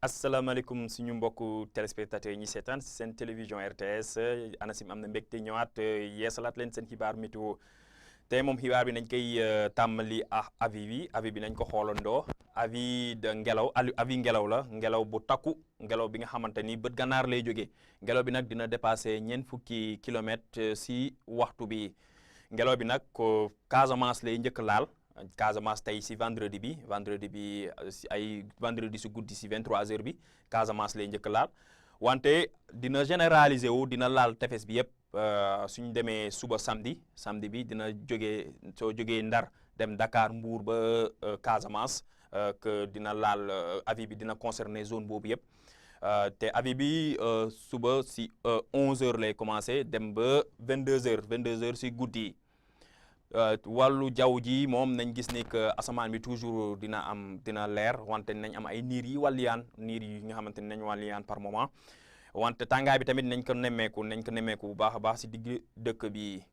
asalaamaaleykum suñu mbokku téléspectateurs yi ñi seetaan seen télévision RTS ANACIM am na mbégte ñëwaat yeesalaat leen seen xibaar météo tey moom xibaar bi nañ koy tàmbali avis bi nañ ko xoolandoo avis de ngelaw avis ngelaw la ngelaw bu takku ngelaw bi nga xamante ni bët gànnaar lay jógee ngelaw bi nag dina dépassé ñeent fukki kilomètres si waxtu bi ngelaw bi nag Casamance lay njëkk laal. Casamance tey si vendredi bi si ay vendredi si guddi si 23h bi Casamance lay njëkk laal wante dina généraliser wu dina laal tefes bi yëpp suñ demee suba samedi bi dina jógee soo jógee Ndar dem Dakar Mbour ba Casamance que dina laal avis bi dina concerner zone boobu yëpp te avis bi suba si 11h lay commencé dem ba 22h si guddi yi. Wàllu jaww ji moom nañ gis ni que asamaan bi toujours dina leer wante nañ am ay niir yi nga xamante ne nañ wàlliyaan par moment wante tàngaay bi tamit nañ ko nemmeeku bu baax a baax si digg dëkk bi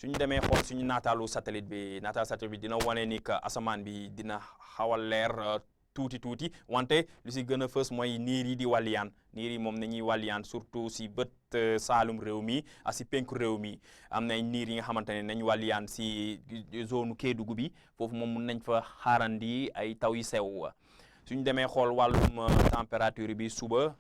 suñu demee xool suñu naataal satellite bi dina wane ni que asamaan bi dina xaw a leer tuuti wante lu si gën a fës mooy niir yi di wàlliyaan niir yi moom nañuy wàlliyaan surtout si bët saalum réew mi ak si penku réew mi am na niir yi nga xamante ne nañ wàlliyaan si zone Kédougou bi foofu moom mun nañ fa xaarandi ay taw yu sew suñ demee xool wàllum température bi suba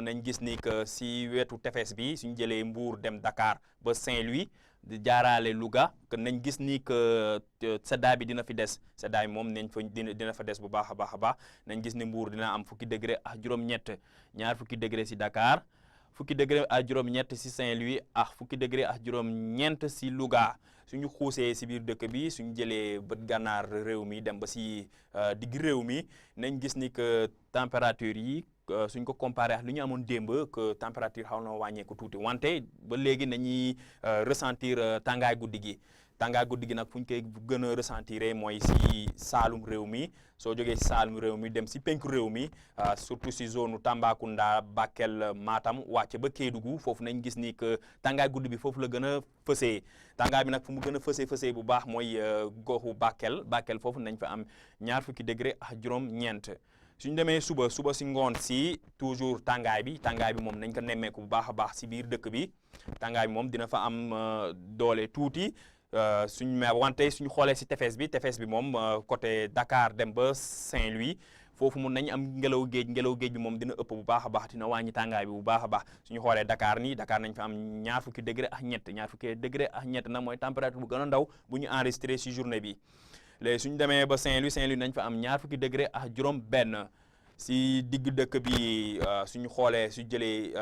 nañ gis ni que si wetu tefes bi suñ jëlee Mbour dem Dakar ba Saint-Louis di jaaraale Louga que nañ gis ni que seddaay bi dina fi des seddaay bi moom dina fa des bu baax a baax nañ gis ni Mbour dina am fukki degré ak juróom-ñett ñaar fukki degré si Dakar fukki degré ak juróom-ñett si Saint-Louis ak fukki degré ak juróom-ñeent si Louga suñu xuusee si biir dëkk bi suñu jëlee bët gànnaar réew mi dem ba si digg réew mi nañ gis ni que température yi suñ ko comparé ak li ñu amoon démb que température xaw na wàññeeku tuuti wante ba léegi nañuy ressentir tàngaay guddi gi nag fu ñu koy gën a ressentir mooy si saalum réew mi soo jógee si saalum réew mi dem si penku réew mi surtout si zone Tambacounda Bakel Matam wàcc ba Kédougou foofu nañ gis ni que tàngaay guddi bi foofu la gën a fësee tàngaay bi nag fu mu gën a fësee bu baax mooy goxu Bakel foofu nañ fa am ñaar fukki degré ak juróom-ñeent suñ demee suba si ngoon si toujours tàngaay bi moom nañ ko nemmeeku bu baax a baax si biir dëkk bi tàngaay bi moom dina fa am doole tuuti wante suñu xoolee si tefes bi moom côté Dakar dem ba Saint-Louis foofu mun nañ am ngelaw géej bi moom dina ëpp bu baax a baax dina wàññi tàngaay bi bu baax a baax suñu xoolee Dakar nañ fa am ñaar fukki degré ak ñett nag mooy température bu gën a ndaw bu ñu enregistré si journée bi léegi suñu demee ba Saint-Louis nañ fa am ñaar fukki degré ak juróom benn si digg dëkk bi suñu xoolee su jëlee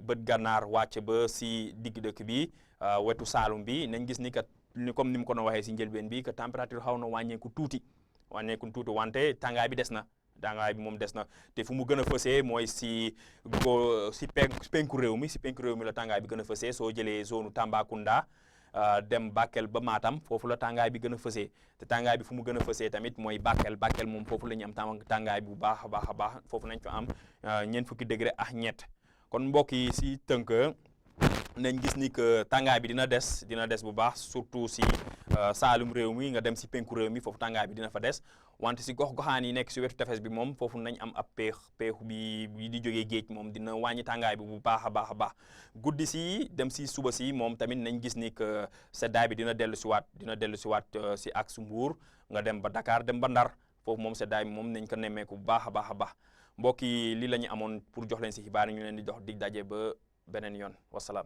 bët gànnaar wàcc ba si digg dëkk bi wetu Saalum bi nañ gis ni que comme ni mu ko doon waxee si njëlbeen bi que température xaw na wàññeeku tuuti wante tàngaay bi des na te fu mu gën a fësee mooy si penku réew mi la tàngaay bi gën a fësee soo jëlee zone Tambacounda dem Bakel ba Matam foofu la tàngaay bi gën a fësee te tàngaay bi fu mu gën a fësee tamit mooy Bakel moom foofu la ñu am tàngaay bu baax a baax foofu nañ fa am ñeent fukki degré ak ñett kon mbokk yi si tënk nañ gis ni que tàngaay bi dina des bu baax surtout si saalum réew mi nga dem si penku réew mi foofu tàngaay bi dina fa des wante si gox-goxaan yi nekk si wetu tefes bi moom foofu nañ am ab peexu bi di jógee géej moom dina wàññi tàngaay bi bu baax a baax guddi si dem si suba si moom tamit nañ gis ni que seddaay bi dina dellu si waat si axe Mbour nga dem ba Dakar dem ba Ndar foofu moom seddaay bi moom nañ ko nemmeeku bu baax a baax mbokk yi lii la ñu amoon pour jox leen si xibaar ñu leen di jox dig daje ba beneen yoon wasalaam